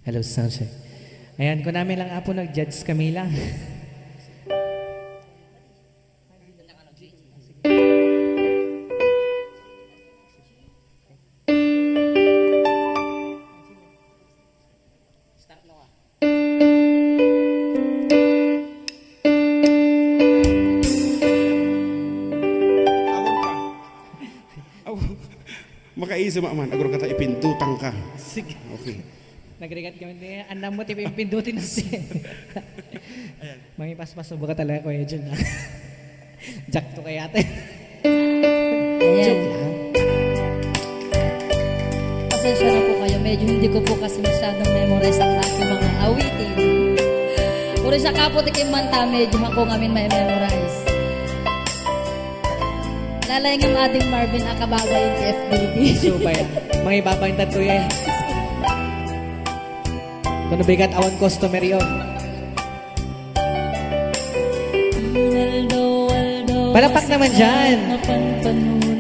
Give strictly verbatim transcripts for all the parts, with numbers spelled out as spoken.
Hello, sound check. Ayan, kunamin lang, Apo, nag-judge kami lang. Aw, makaisip man. Agur ka ta ipindutan ka. Sige. Okay. Nagrigat kami ni, anam mo, ti pindutin na si. Ayan. Mangipaspas mo ba ka talaga, Kuya Jun, ha? Jack to kaya, ate. Ayan. Joke lang. Pasensya na po kayo. Medyo hindi ko po kasi masyadong memorize ang aking mga awitin. Puro siya kapo, tikim man ta, medyo ako ngamin may memorize. Lalay nga Mading Marvin, akababa yung F D D. So, ba yan? Mga ibaba yung tatlo yan. Ito na bigat, awan customer yun. Palakpak naman dyan.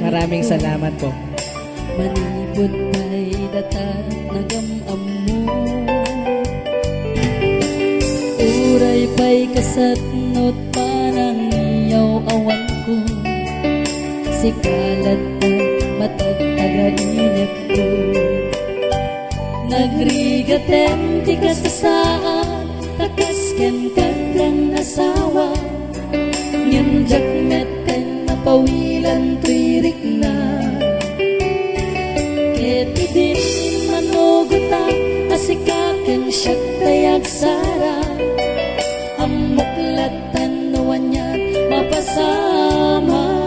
Maraming salamat po. Manipud pay data nagam-ammo. Uray pay kasatnot panangiyaw awanko. Sika latta matagtaga inepko. Nagrigaten ti kasasaan, ta kas ken kaddan asawa. Ngem diak metten mapawilan toy rikna. Ket idi immanugotak a sika ken siak tay agsara, ammok lattan no anian mapasamak.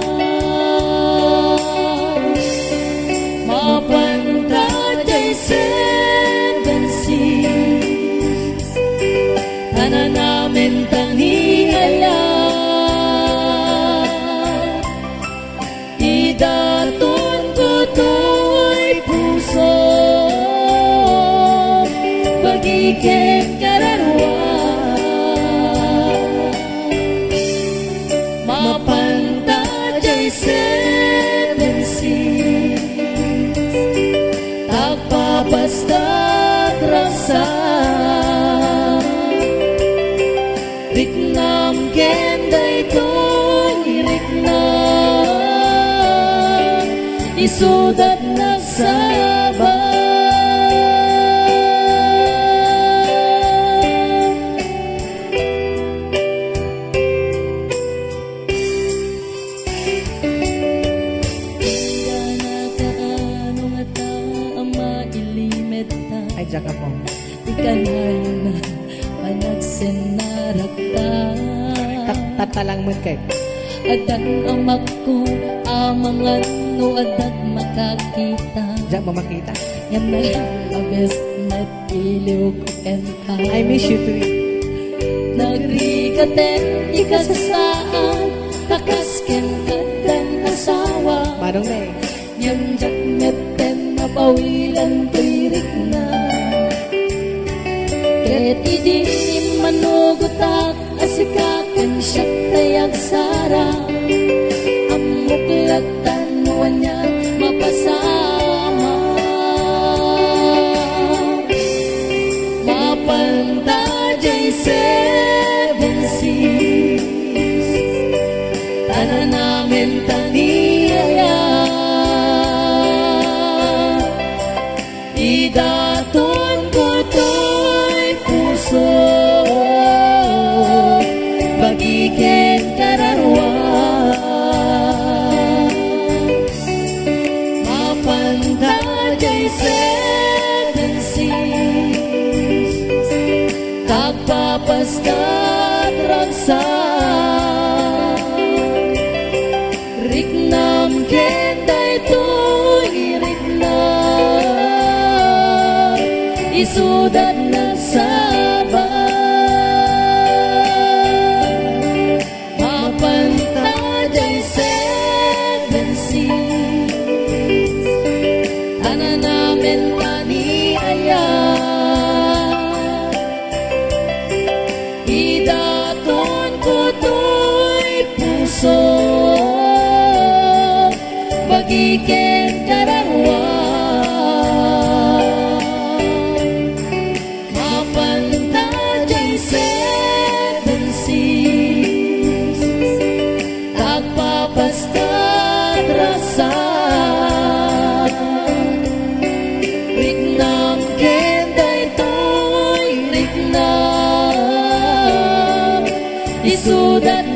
Mapanta jay Seven Seas, tananamen ta ni aya. Idatonko toy puso, bagi ken kararua. Mapanta jay Seven Seas, agpapastak ragsak. Riknam ken daytoy rikna, isudat nagsaba. Gana kaano ngata a mailimetta. Ay, diak, Apo. Ikanay na panagsennarakta. Tat-, tattalang met kay. Addan amakko a mangan no addan makakita. Diak mamakita. Ngem nagabes met iliwko kenka. I miss you too. Nagrigaten ti kasasaan, ta kas ken kaddan asawa. Manong ne? Ngem diak metten mapawilan toy rikna. Ket idi immanugotak a sika ken siak tay agsara, ammok lattan no anian mapasamak. Mapanta jay Seven Seas, tananamen ta ni aya. Idatonko toy puso, bagi ken kararua. Mapanta jay Seven Seas, agpapastak ragsak. Riknam ken daytoy rikna, isudat nagsaba. Mapanta jay Seven Seas, tananamen ta ni aya. Idatonko toy puso, bagi ken kararua. Isuda